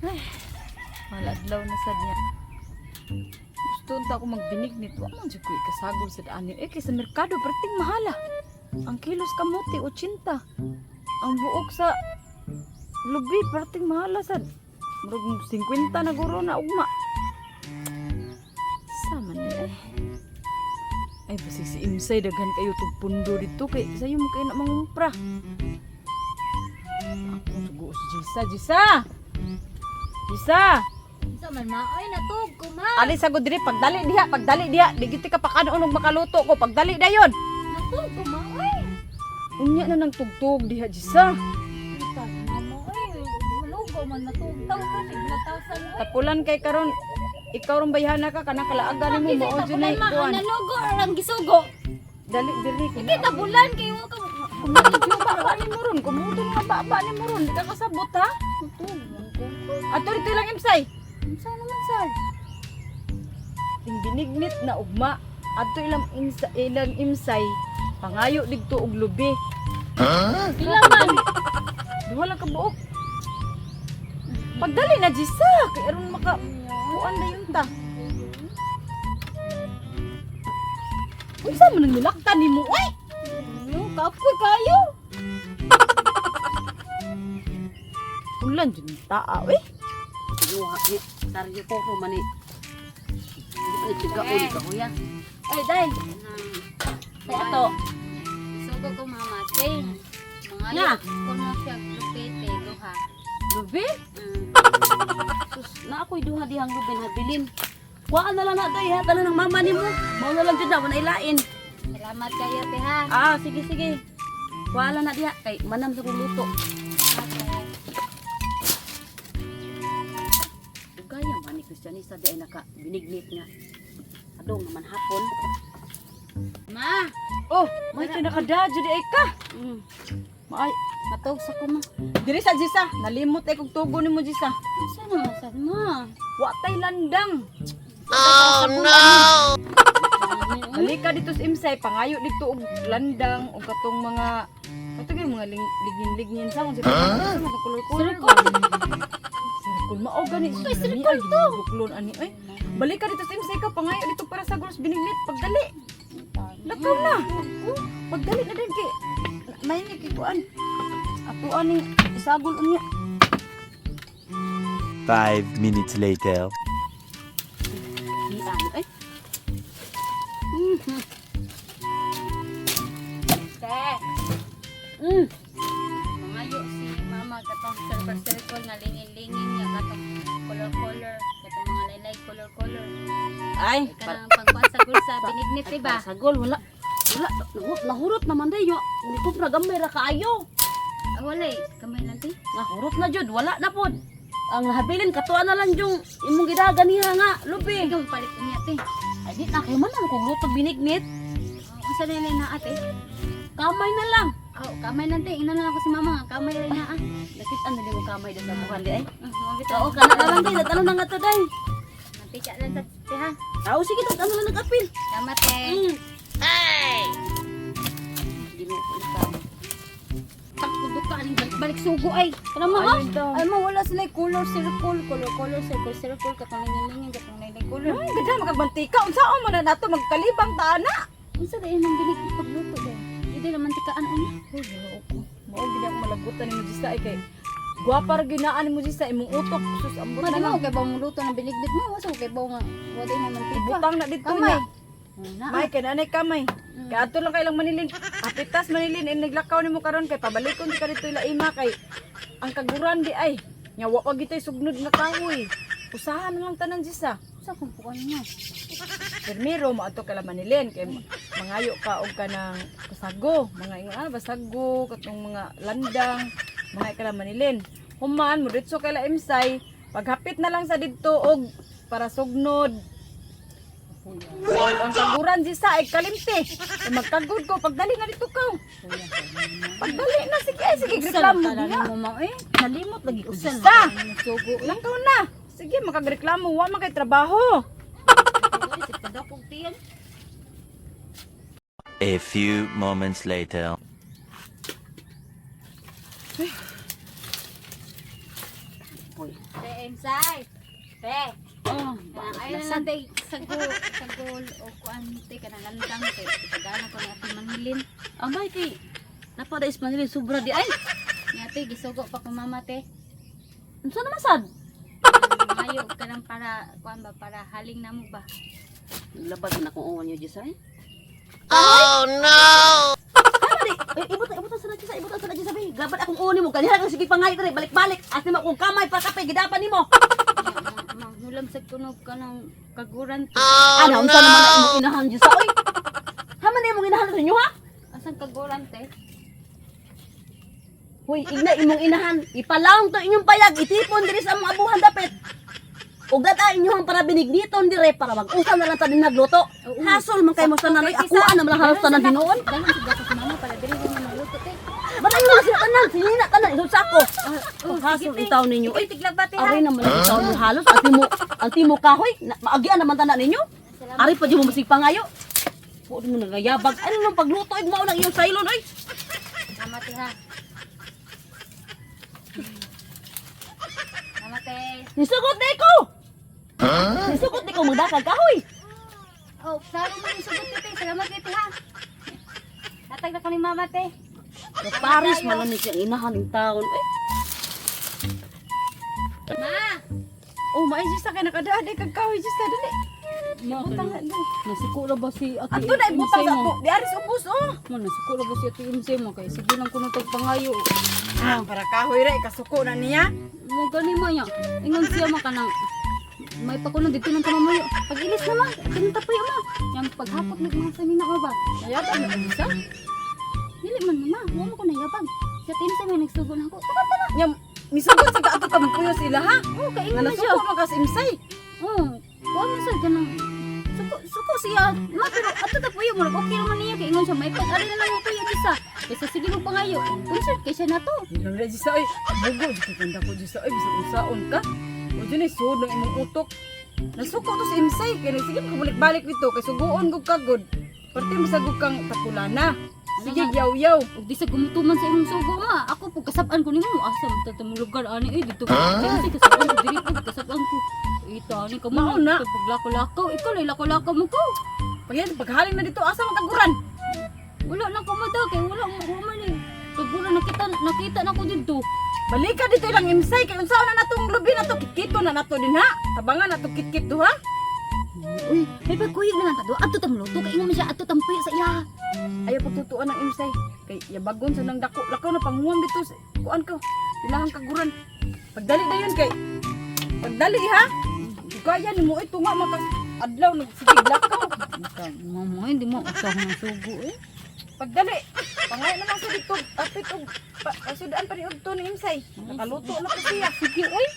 Ay, maladlaw na sad niya. Gusto unta ako magbinignit. Wa man jud ko ikasagol sa daan niyo. Eh, kay sa merkado, perting mahala. Ang kilos kamote, 80. Ang buok sa lubi, perting mahala sad. Murag 50 na guro na ugma. Sama ni eh. Ay, basig si Imsay, daghan kayo tug pundo dito kay sayo mo kayo na mangumpra. Ako sugo si Jisa, Jisa! Jisa! Unsa man maoy natug ko, ma. Ali sa diri, pagdali diha, pagdali diha, di giti ka pakanoon og makaluto ko, pagdali dayon. Natug ko, maoy. Unya na nang tugtog diha, Jisa. Unsa man maoy. Malugo man natug taw ko sig natasan oy. Tapulan kay karon ikaw rong bayhana ka kanang kalaagan nimo mao jud nay Ma, kuan. nanugo orang gisugo. Dali diri ko. Kita bulan kay wa ka. Kumuto baba ni mo ron, kumuto nga baba ni mo ron, di ka kasabot ha. Natug man ko. Ato dito lang, Imsay. Unsa naman sir? Ting binignit na ugma. Adto ilang imsa, ilang imsay pangayo didto og lubi. Pila man? Duha lang ka buok. Pagdali na, Jisa, kay aron maka kuan na yun ta. Unsa man ang nilaktan nimo oy? No, kapoy kayo. Ulan jud ni taa oy. Yuha ni saryo ko ko mani. Hindi pa nagtigaon ka kuya. Ay, day. Ay ato. Sugo ko, mama, kay. Mga Nga. kuno siya lupete duha. Lubi? Sus, na ako'y duha dihang lubin habilin. Kuhaan na lang na day ha, tanan ng mama nimo. Mao na lang jud na wala ilain. Salamat kayo, te ha. Ah, sige sige. Kuhaan lang na diha kay manam sa kong luto. Gaya man ni Kristianista di ay naka binignit nga. Adong naman hapon. Ma, Oh, may kinakada jud ay ka. Maay, matug sa ko, ma. Diri sa Jisa, nalimot ay kog tugo nimo, Jisa. Unsa naman sad, ma? Wa tay landang. Oh no. Halika dito sa Imsay, pangayo dito og landang og katong mga katong yung mga ligin-ligin sa kung sa mga kulor-kulor. Circle. Circle mao gani. Ay, circle to. Buklon ani ay. Balik ka dito sa Imsay ka, pangayo dito para sa gulos binignit pagdali. Lakaw na. Pagdali na din kay may ni kay kuan. Ato aning isagol unya. 5 minutes later. Hian ay. Te, mangayo si mama katong circle circle nga lingin-lingin nga katong color color katong mga laylay color color. Ay, Kanang pagkuan sa gulsa binignit, di ba? Sagol wala. Wala, nahurot naman day yo. Ni ko gamay ra kaayo. Ah, walay kamay lang te. Nahurot na jud, wala na pod. Ang nahabilin katuan na lang yung imong gidagan niya nga, lubi. Ikaw palit niya, te. Ay di na kay man ang kung luto binignit, Oh, unsa na lang naa, te? Kamay na lang. Oh, kamay lang te. Ina na lang ako si mama nga kamay lang naa. Nakita na mo kamay da sa mukha di ay. Ah, mao bitaw. Oo, kana na lang day, ano na nga to day. Napika lang sa te ha. Oo, sige, ano na nag-apil. Tama, te. Ginoo ko ikaw. Takudok ka aning balik sugo ay. Tara ma ha. Ayun daw. Ay ma, wala sila color circle, color color circle circle katong lingin-lingin katong laylay color. Ay, ganda makagbantika. Unsa man na nato magkalibang ta ana? Unsa dai nang binignit pagluto day? Hindi naman tikaan una. Uy, Ginoo ko. Mao gid ako malagutan nimo, Jisa, ay kay gwapa ra ginaan nimo, Jisa, imong utok sus ambot Ma, na di lang. mo kay ba mo luto ng binignit mo? Wasa ko kay ba nga wa di naman tika. Butang na dito Kamay. niya. Na. May kay nanay kamay. Kay adto lang kay lang Manilin. Apitas Manilin in naglakaw nimo karon kay pabalikon di ka dito ila ima kay ang kaguran di ay. Nya wa pa gitay sugnod nga kahoy. Usahan na lang tanan, Jisa. Sa kung pukan mo. Primero mo adto kay la Manilin kay mangayo ka og kanang kasago, mga ingon ah basago katong mga landang, mga kay la Manilin. Human mo ditso kay la Imsay, paghapit na lang sa didto og para sugnod. Ang kaguran si sa ay kalimti. Ay, magkagod ko pagdali na dito ka. Pagdali na sige ay, sige reklamo diha. mo ma eh. Nalimot lagi ko Usan sa. Sugo. Langkaw na. Sige makagreklamo wa man kay trabaho. Ay, sa padakog tiyan. A few moments later. Hoy. Te, Imsay. Te. Oh, Ay na lang te sagol, sagol o kuan te kanang landang te. Pagana ko ni Ate Manilin. Amay kay napada is Manila sobra di ay. Ni ate gisugo pa ko mama te. Unsa naman sad? Mayo kanang para kuan ba para haling namo ba. Labad na akong uwan niyo Jessa. Eh. Oh no. Eh, ibutan ibutan sa Jessa, ibutan sa Jessa be. Labad akong uwan nimo. Ganiha kang sige pangay diri, balik-balik. Ate mo akong kamay para kape gidapan nimo. Manghulam sa tunog kanang kaguran te. Ana unsa naman na imong inahan Jessa oy? Haman na imong inahan sa inyo ha? Asan kaguran te? Hoy, igna imong inahan. Ipalawng to inyong payag, itipon diri sa among abuhan dapit. Ug data inyong para binigniton dire para mag-usam na lang ta din nagluto. Hasol man kay mo sa nanoy, ako na man lang halos tanan hinuon. Dalan sa ko sa mama para diri ko magluto te. Batay mo sila tanan, sinina tanan isod sako. Oh, Hasol itaw ninyo. Ikaw tiglaba te ha. Aray naman ang itaw ninyo halos antimo kahoy, maagian naman tanan ninyo. Salamat. Ari pa di mo masig pangayo. Puod mo nagayabag. Ano nang pagluto ig mao nang iyong sailon oy. Salamat te ha. Salamat te. Nisugot na ko. Nisugot ni ko magdakag kahoy. Oh, sorry mo yung sugot te. Salamat te ha. Natag na ko ni mama te. Sa Paris malamig ang inahan ng taon. Eh, Ma! Oh, maay Jessa kay nakadaad ay kag kahoy Jessa dali. Ibutang na dali. Nasiko ra ba si Ate Ato na ibutang Imsay sa mo? ato. Di aris ubos oh. Ma, nasiko ra ba si Ate Imsay mo? Kay sige lang kuno tag pangayo. Ah, para kahoy ra ikasuko na niya. Mo gani ma niya. Ingon siya ma kanang may pakuno dito nang pamamayo. Pag ilis na ma, tinatapoy ma. Yang paghapot ng mga sanina ma ba? Nayabang na Jessa. Dili man ma, wa mo ko nayabang. Sa team sa may nagsugo na ako. Tara tara. Nya misugot sa ato ta magpuyo sila ha. Oh, Nga kaingon man siya. nasuko man ka sa Imsay. Oh, wa man sa kanang suko suko siya. Ma pero ato ta puyo mo okay ra man niya kay ingon siya may pag-ari na lang mo puyo isa. Kaysa sige mo pangayo. Concert kay siya nato. Lang ra Jessa oy. Bugo jud kay ko Jessa oy bisag unsaon ka. O dyan ay suod ng imong utok. Nasuko to sa Imsay kay sige makabalik-balik dito kay suguon gud ka gud. Parte masagog kang tapulana. Sige yaw-yaw. Ug di sa gumutuman sa imong sugo ma. Ako pug kasab-an ko nimo asa man ta mo lugar ani eh dito. Kay kasab-an ko diri pug kasab-an ko. Ita ani ka mo Mao na. Paglako-lakaw, ikaw lay lako-lakaw mo ko. Pag yan, paghaling na dito, asa man kaguran? Wala lang ko mada kay wala mo ko man eh. Kagura nakita nakita na ko didto. Balika dito ilang imsay kay unsaon na natong lubi na to kitkito na nato din ha. Tabangan na to kitkit do ha. Uy, may pagkuyog na lang ta do. Ato ta muluto kay ingon man siya ato tampuyo sa iya. Ayaw pagtutuan ng imsay kay yabagon sa nang dako lakaw na panguwam dito sa kuan ko. Ilahang kaguran. Pagdali dayon kay pagdali ha. Kaya nimo ito nga maka adlaw nagsigig lakaw. Mama, hindi mo usah ng sugo eh. Pagdali. Pangay naman sa dito apit og pasudaan pa ni og to ni imsay. Nakaluto na ko siya. Sige, oy.